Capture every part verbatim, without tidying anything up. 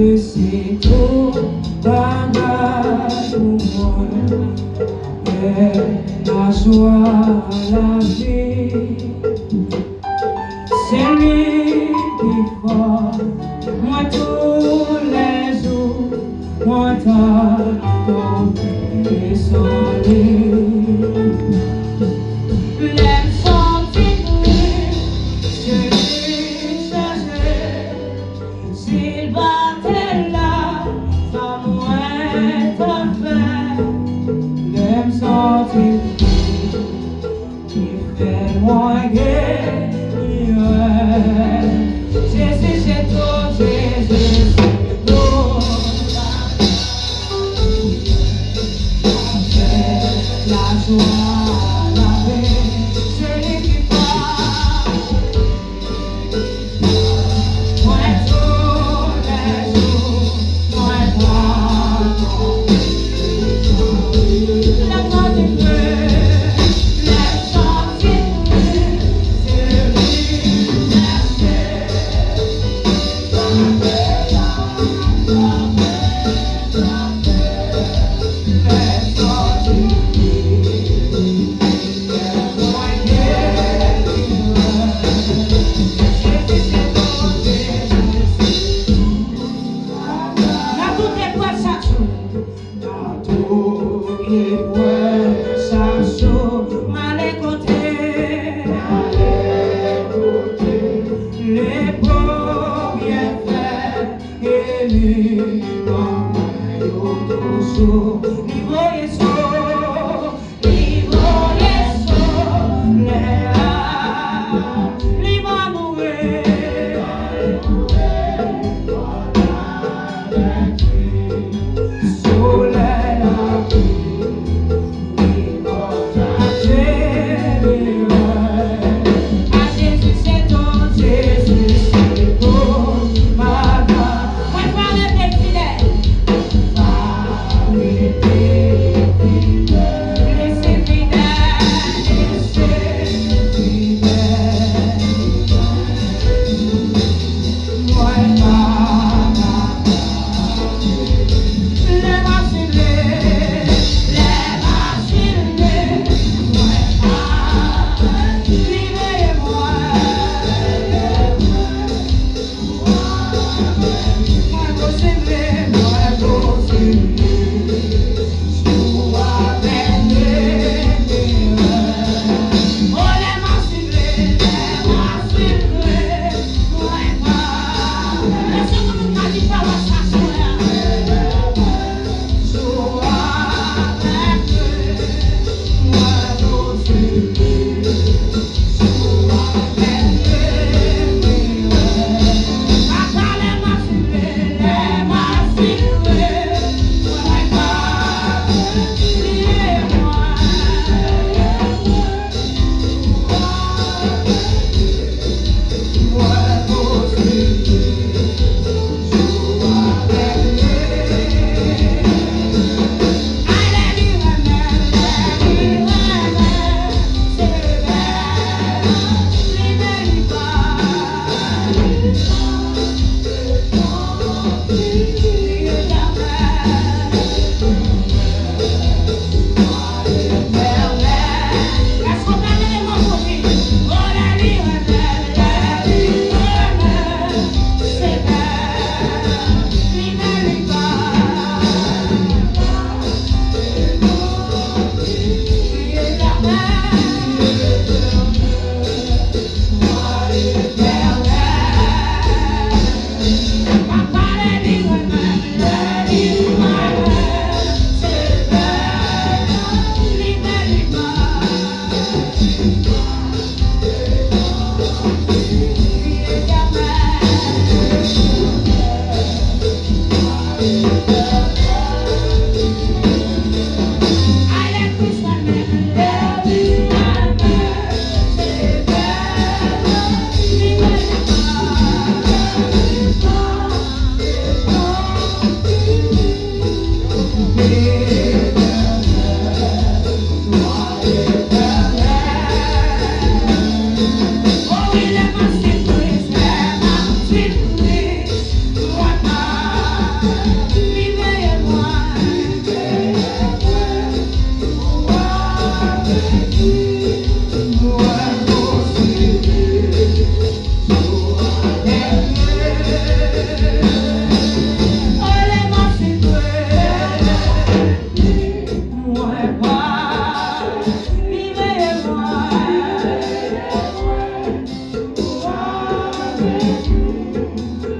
Se tout bagay pou mwen, pè, lajwa lavi. Se li ki fò mwen toulèjou, mwen ta tonbe san li. Lè m santi m ri, je li chaje. Si l pa te la, sa mwen ta fè? Lè m santi m ri,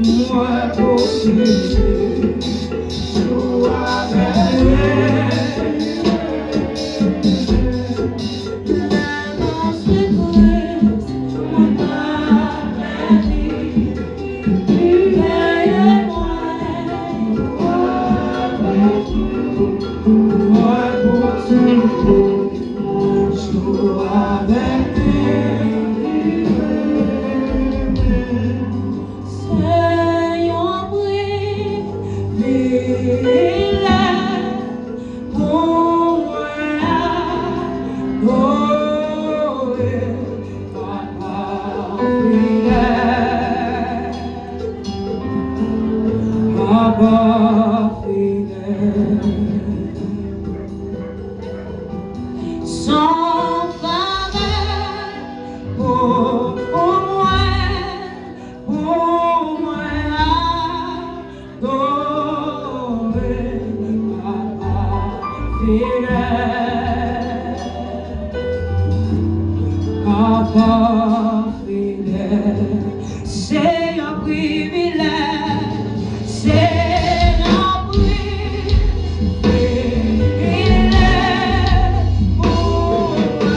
Mwen posede jou avèk li. Se yon privilèj pou mwen adore Papa fidèl, Papa fidèl. Son favè pou, pou mwen, pou mwen adore Papa fidèl, Papa fidèl. Se yon privilèj, se yon privilèj pou mwen.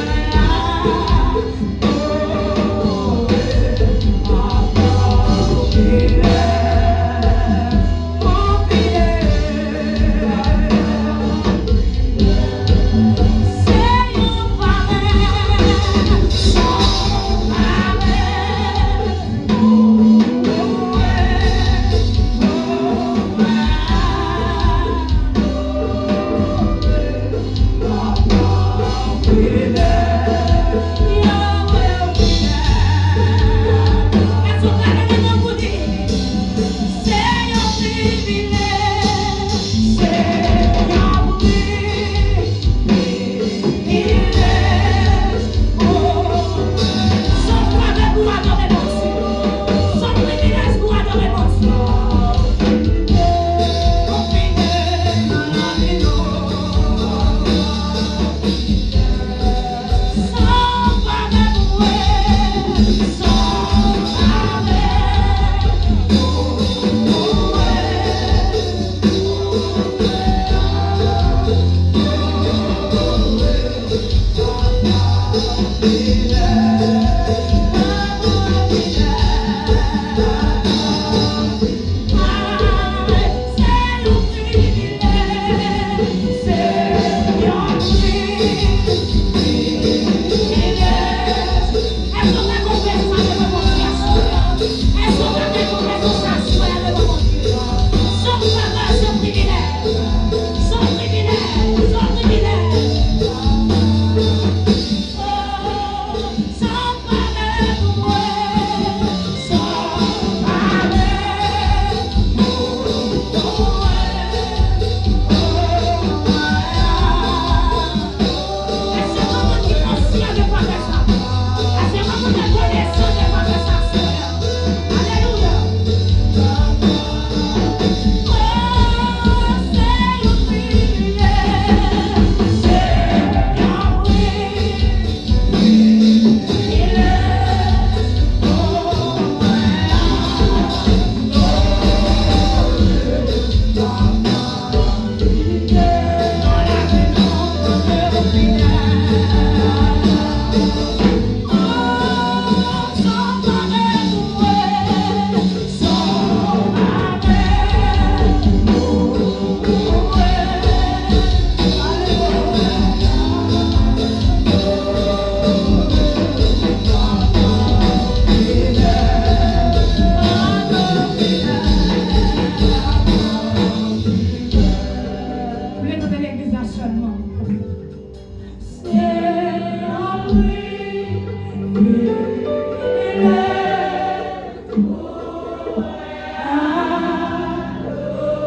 Vle tande legliz la sèlman.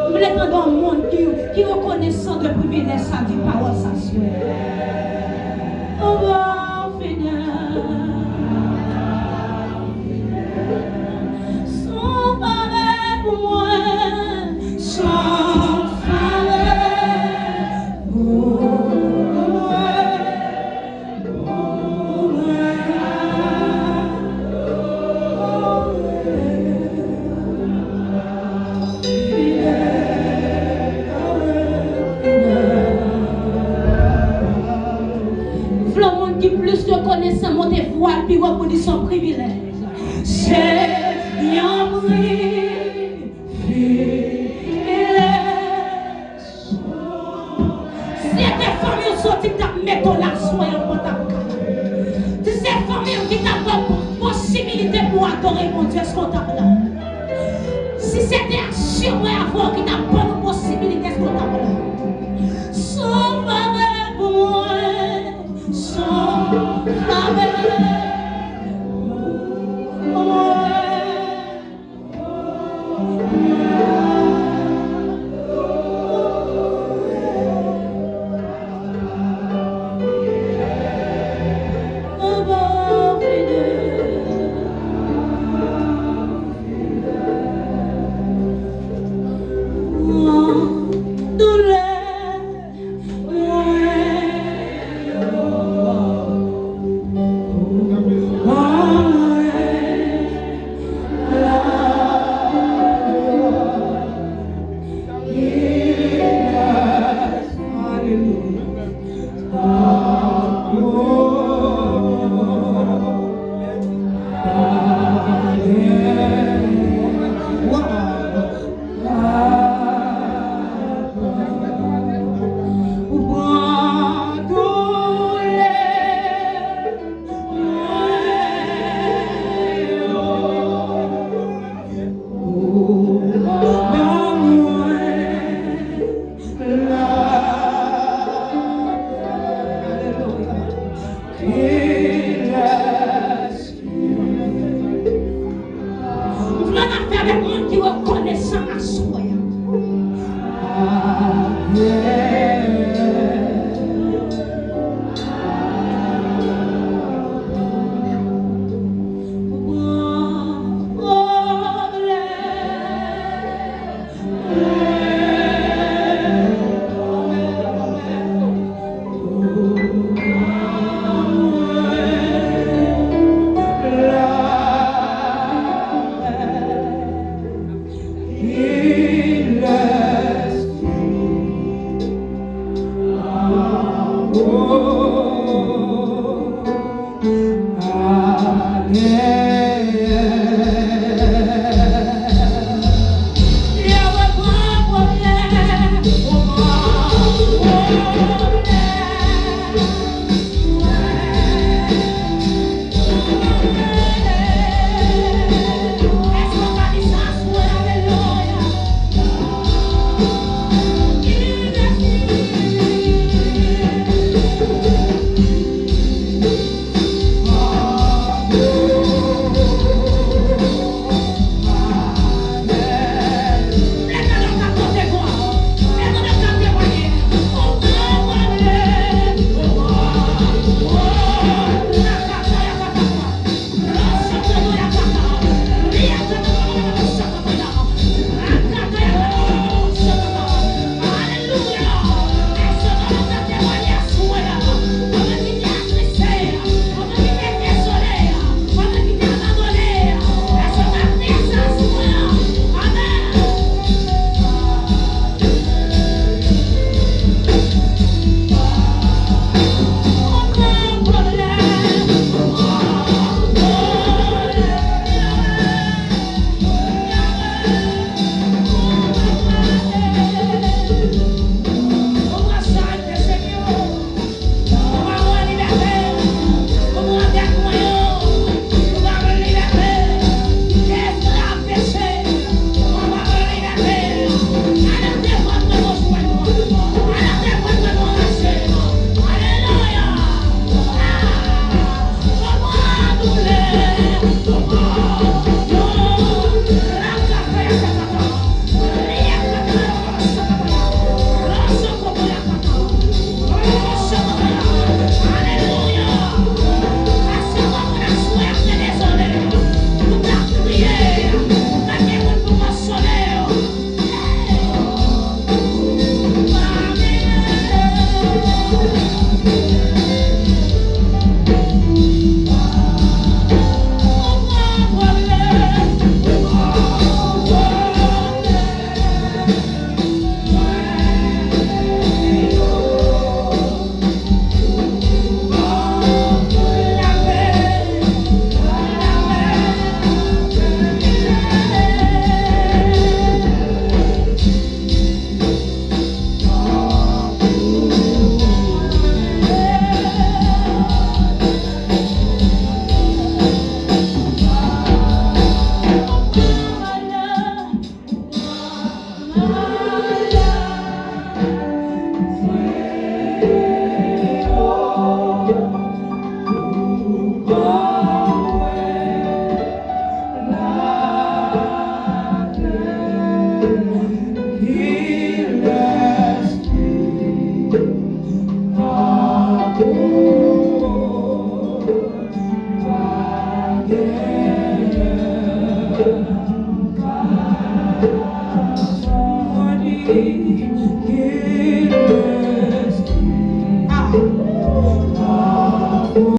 M vle tande yon moun ki, ki rekonesan de privilèj sa di pawòl sa swè. Papa fidèl, son favè pou mwen, son favè pou mwen. Pou li se yon privilèj. Se yon privilèj. Si se te fanmi w soti k t ap mete w la, aswè a ou pa t ap ka. Si se fanmi w ki t ap ba w posibilite pou w adore Bondye, èske w t ap la? Si se te aksyon mwen avè w ki t ap ban nou posibilite, èske w t ap la? Sovè mwen, Sovè mwen. M vle n ap fè avèk moun ki rekonesan aswè a.